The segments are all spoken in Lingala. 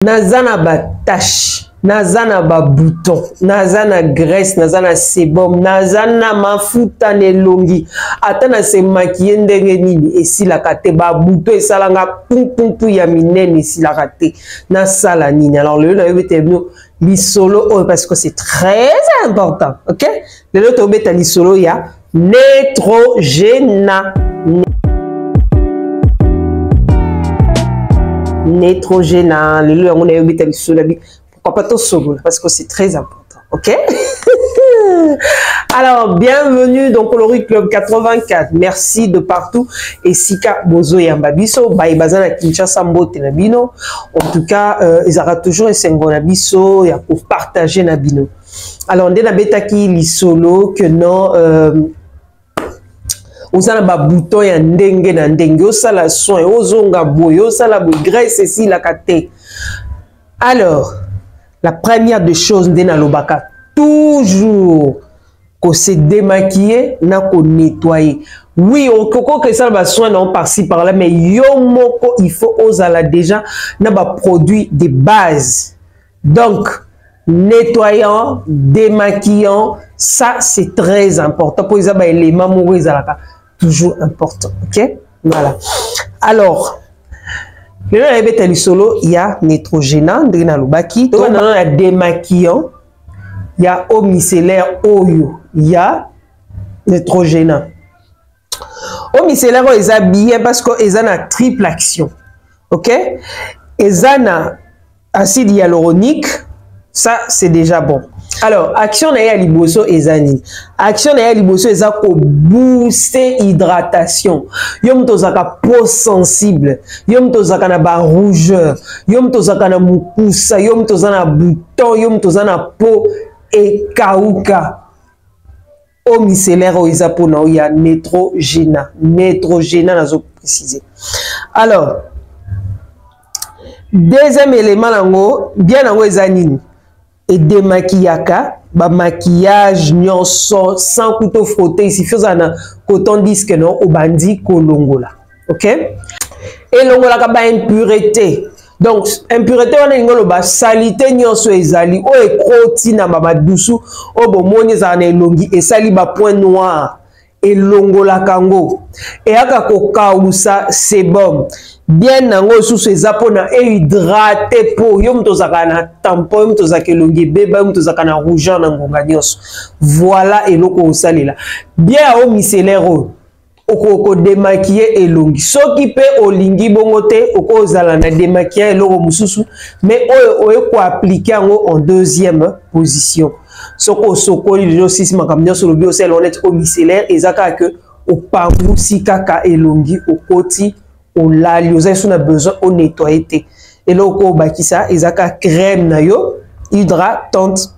Naza na ba tache, naza na ba bouton, naza na graisse, naza na sebum, naza na mafuta na elongi, ata na se maquiller ndenge nini esilaka te, ba bouton esalanga pumpumpu ya minene esilaka te, nasala nini? Alors lelo nayobetela bino lisolo oyo parce que c'est très important, ok? Lelo tobeta lisolo ya Neutrogena. Neutrogena. Lelo yango nayo beta lisolo bi. Pourquoi pas tosolola parce que c'est très important. OK? Alors, bienvenue dans Coloris Club 84. Merci de partout. Et Sika Bozo Yamba Biso, Baye Bazana Kinshasa Mbote na bino. En tout cas, ils aura toujours esengo na biso, ya ko partager na bino. Alors nde nabetaki lisolo que non, oza na babouton ya ndenge na ndenge, osala soin, ozonga boye, osala boye, graisse esilaka te. Alors la première des choses nde nalobaka toujours, kose démaquiller na konettoyer. Oui, okoki esala basoin na yo par-ci par-là, mais yo moko il faut ozala déjà na baproduit de base. Donc nettoyant, démaquillant, ça c'est très important pour les éléments moko ezalaka toujours important, ok? Voilà. Alors lelo nayebeta lisolo ya Neutrogena. Ndenge nalobaki, tobanda ya démaquillant ya eau micellaire oyo ya Neutrogena. Eau micellaire oyo eza bien parce que eza na triple action, ok? Eza na acide hyaluronique, ça c'est déjà bon. Alors action na ye ya liboso eza nini? Action na ye ya liboso eza kobooster hydratation. Yo moto ozalaka peau sensible, yo moto ozalaka na barougeur, yo moto ozalaka na mokusa, yo moto oza na bouton, yo moto oza na peau ekauka, eau micellaire oyo eza mpona oyo ya Neutrogena. Neutrogena, nazo préciser. Alors deuxième élément nango bien nango eza nini? Edémaquillaka bamaquillage nyonso sans kutu frotter. Il suffit ozala na coton disque no, obandi kolongola, ok? Elongolaka baimpureté. Donc impureté wana elingi oloba saleté nyonso ezali oyo ekoti na bamadusu oyo bomoni ezala na elongi, esali bapoint noir, elongolaka yango, eyaka kokausa sebum. Bien nango lisusu eza mpona ehydrater po yo moto ozalaka na tampon, yo moto ozalaka elongi ebeba, yo moto ozalaka na rougeur na ngonga nyonso. Voilà eloko osalela bien ya eau micellaire oyo. Okodémaquiller elongi, soki mpe olingi bongo te, okozala na démaquillant eloko mosusu, mais oyo oye koappliquer yango en deuxième position. Soki osokoli deja, osisi makambo nyonso, olobi osala yango neti eau micellaire, eza kaka ke opangusi kaka elongi, okoti, olali, oza lisusu na besoin onettoyer te. Eloko obakisa eza kaka crème na yo hydratante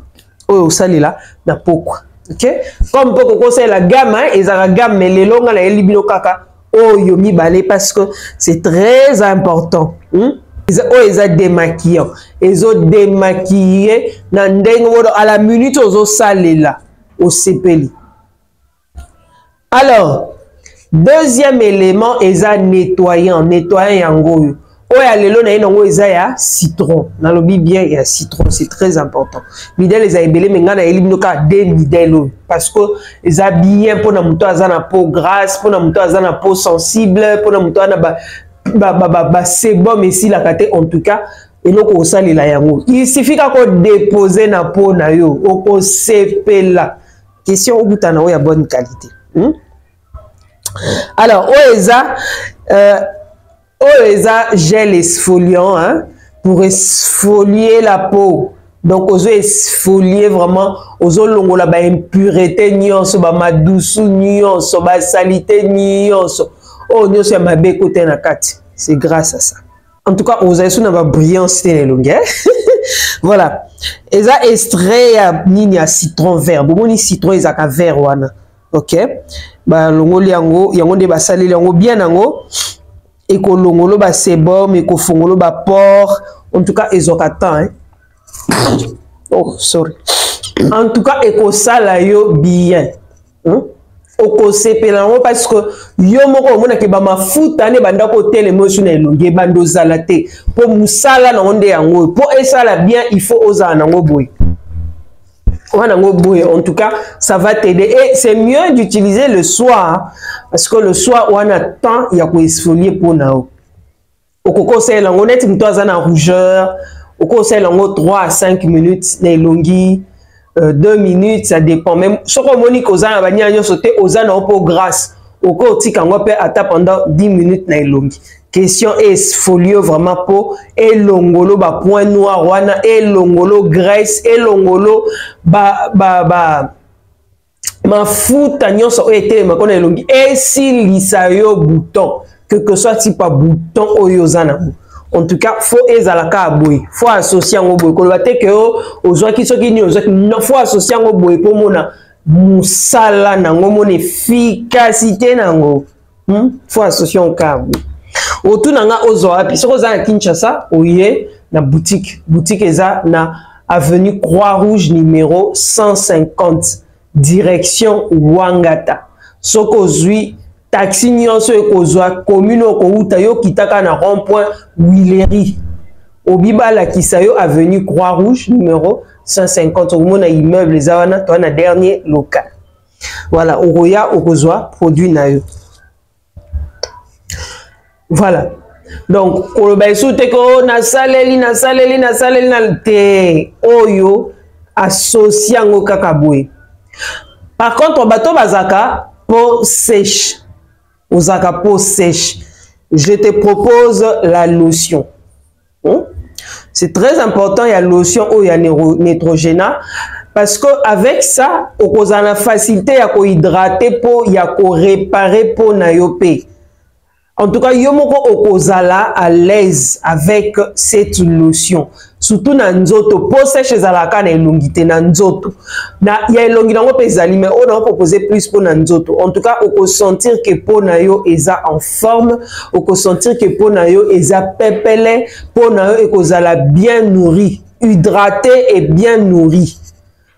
oyo osalela na pokwa, ok? Comme mpo kokosalela gamme, ezalaka gamme, mais lelo nga nayeli bino kaka oyo mibale parce que c'est très important, Oyo eza démaquillant, ezodémaquiller na ndenge oyo à la minute ozosalela osepeli. Alors deuxième élément eza nettoyant. Nettoyant yango oyo, oyo ya lelo na ye nango eza ya citron. Nalobi bien ya citron, c'est très important. Modèle eza ebele, mais ngai nayeli bino kaka deux modèle oyo parce que eza bien mpona moto aza na peau grasse, mpona moto aza na peau sensible, mpona moto aza na basébum esilaka te. En tout cas eloko osalela yango, il suffit kaka odépose na peau na yo, okosepela. Question okutana oyo ya bonne qualité, Alors oyo eza oyo eza gel exfoliant, hein, pour exfolier la peau. Donc ozo exfolier vraiment, ozolongola baimpureté nyonso, bamadusu nyonso, basaleté nyonso, oyo nyonso ya mabe ekota na kati. C'est grâce à ça, en tout cas ozali so na babrillance te na elongi. Voilà, eza extrait ya nini? Ya citron vert. Bomoni citron ezalaka vert wana, ok? Balongoli yango, yango nde basaleli yango bien. Yango ekolongolo basébum, ekofongolo bapores. En tout cas ezwaka temps, hein? Oh sorry. En tout cas ekosala yo bien, Okosepela yango parce que yo moko omonake bamafuta nde ebanda kotelema osu na elongi, ebanda ozala te, mpo mosala nango nde yango oyo. Mpo esala bien, il faut ozala nango boye wana yango boye. En tout cas, ça va t'aider et c'est mieux d'utiliser le soir, parce que le soir wana temps ya koexfolier mpo na yo. Okoki osalela yango neti moto aza na rougeur, okoki osalela yango 3 à 5 minutes na elongi, 2 minutes, ça dépend. Même soki omoni koza na bania nyonso te, oza na yo mpo grâce, okoki otika yango mpe ata pendant 10 minutes na elongi. Question exfolie vraiment mpo elongolo bapoint noir wana, elongolo graisse, elongolo ba, ba, ba mafuta nyonso oyo etelemaka na elongi, esilisa yo bouton, que que soit type ya bouton oyo oza nango. En tout cas, faut ezala kaka boye, faut associe yango boye. Koloba te ke o ozwaki soki nini ozwaki, non, faut associe yango boye mpo omona mosala nango, omona efficacité nango. Faut associe yango kaka boye. Otuna nga ozwa wapi? Soki oza na Kinshasa, oye na boutique. Boutique eza na avenue Croix Rouge numéro 150, direction Wangata. Soki ozwi taxi nyonso ekozwa commune okouta, yo kitaka na rond point Willery, obi balakisa yo avenue Croix Rouge numéro 150, okomona immeuble eza wana, toa na dernier local. Voilà, okoya okozwa produit na yo. Voilà, donc koloba esu te ko nasaleli nasaleli nasaleli na te, oyo associe yango kaka boye. Par contre, bato bazalaka peau sèche, ozalaka peau sèche, je te propose la lotion. C'est très important ya lotion oyo ya Neutrogena, parce que avec ça okozala na facilité ya kohydrate peau, ya koréparer peau na yo mpe. En tout cas, yo moko okozala à l'aise avec cette lotion, surtout na nzoto. Peau sèche ezalaka na elongi te, na nzoto na ya elongi nango mpe ezali, mais oyo nango propose plus mpo na nzoto. En tout cas, okosentir ke peau na yo eza en forme, okosentir ke peau na yo eza pepele, peau na yo ekozala bien nourri, hydraté et bien nourri.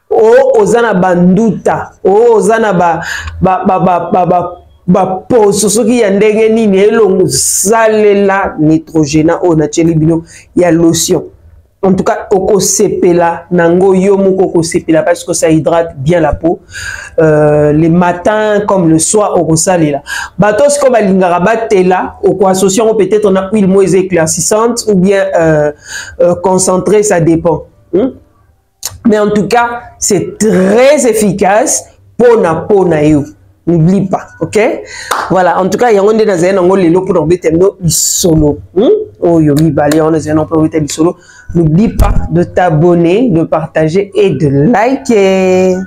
O oza na banduta, o oza na ba ba ba ba ba, ba baposo soki ya ndenge nini, elongo, salela Neutrogena oyo natieli bino ya lotion. En tout cas, okosepela nango, yo moko okosepela, parce que ça hydrate bien la peau, le matin comme le soir okosalela. Bato sikoyo balingaka batela, okoassocie yango peut-être na huile moko eza éclaircissante ou bien concentré, ça dépend. Mais en tout cas, c'est très efficace pona peau na yo. N'oublie pas, ok? Voilà, en tout cas, yango nde nazali nango lelo mpona kobeta bino lisolo. Oyo mibale yango nazali nango mpona kobeta lisolo. N'oublie pas de t'abonner, de partager et de liker.